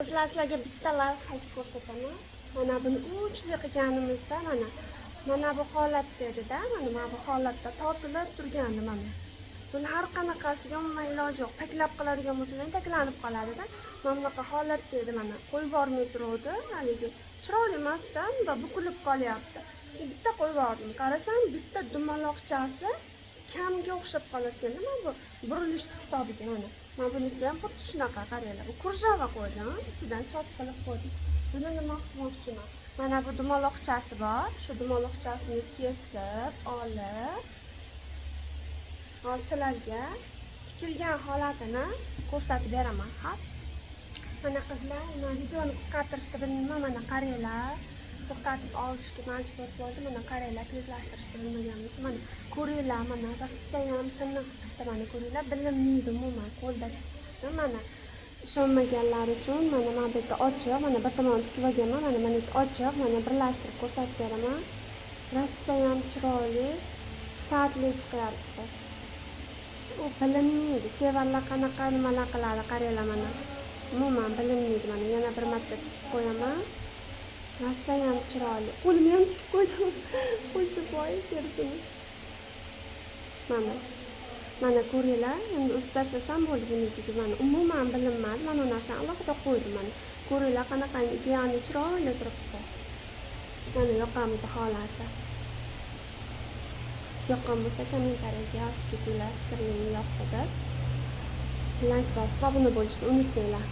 Qizlar, sizlarga bitta лайфхак ko'rsataman. Mana buni uchli qilganimizda mana bu holatda edi-da, mana bu holatda tortilib turgandi mana. Buni har qanaqasiga umuman iloji yo'q. Taklab qiladigan bo'lsalar taklanib qoladida. Mana bunaqa holatda edi mana. Qo'yib yubormay turuvdi, haligi chiroyli emasda, bundoq bukilib qolyapti. Keyin bitta qo'yib yubordim. Qarasam, bitta dumaloqchasi kamga o'xshab qolarkan-da, mana bu burilish hisobiga mana. Mana bunisida ham xuddi shunaqa, qaranglar. Bu кружева qo'ydim, ichidan chot qilib qo'ydim. Buni nima qilmoqchiman? Mana bu dumaloqchasi bor. Shu dumaloqchasini kesib olib, hozir sizlarga tikilgan holatini ko'rsatib beraman. Hop. Mana qizlar, men videoni qisqartirishni bilmayman. Mana qaranglar. To'xtatib olishga majbur bo'ldim. Mana qaranglar, tezlashtirishni bilmaganim uchun. Mana ko'ringlar, mana rossayam tiniq chiqdi. Mana ko'ringlar, bilinmaydi umuman. Qo'lda tikib chiqdim. Mana ishonmaganlar uchun mana bu yerda ochiq, mana bir tomonni tikib olganman. Mana bu yerda ochiq, mana birlashtirib ko'rsatib beraman. Rossayam chiroyli, sifatli chiqyapti. U bilinmaydi. Chevarlar qanaqa nimalar qiladi, qaranglar mana. Umuman bilinmaydi mana. Yana bir marta tikib qo'yaman. Rossayam chiroyli. Qo'limni ham tikib qo'ydim. Qo'shib voy terisini. Mana. Mana ko'ringlar, endi uzib tashlasam bo'ldi buniki. Mana umuman bilinmadi. Mana bu narsani alohida qo'ydim mana. Ko'ringlar, qanaqangi идеальный chiroyli turibdi. Mana yoqamiz holati. Yoqqan bo'lsa, kommentariyaga yozib ketinglar, fikrlaringni yoqdi deb. Layk bosib obuna bo'lishni unutmanglar.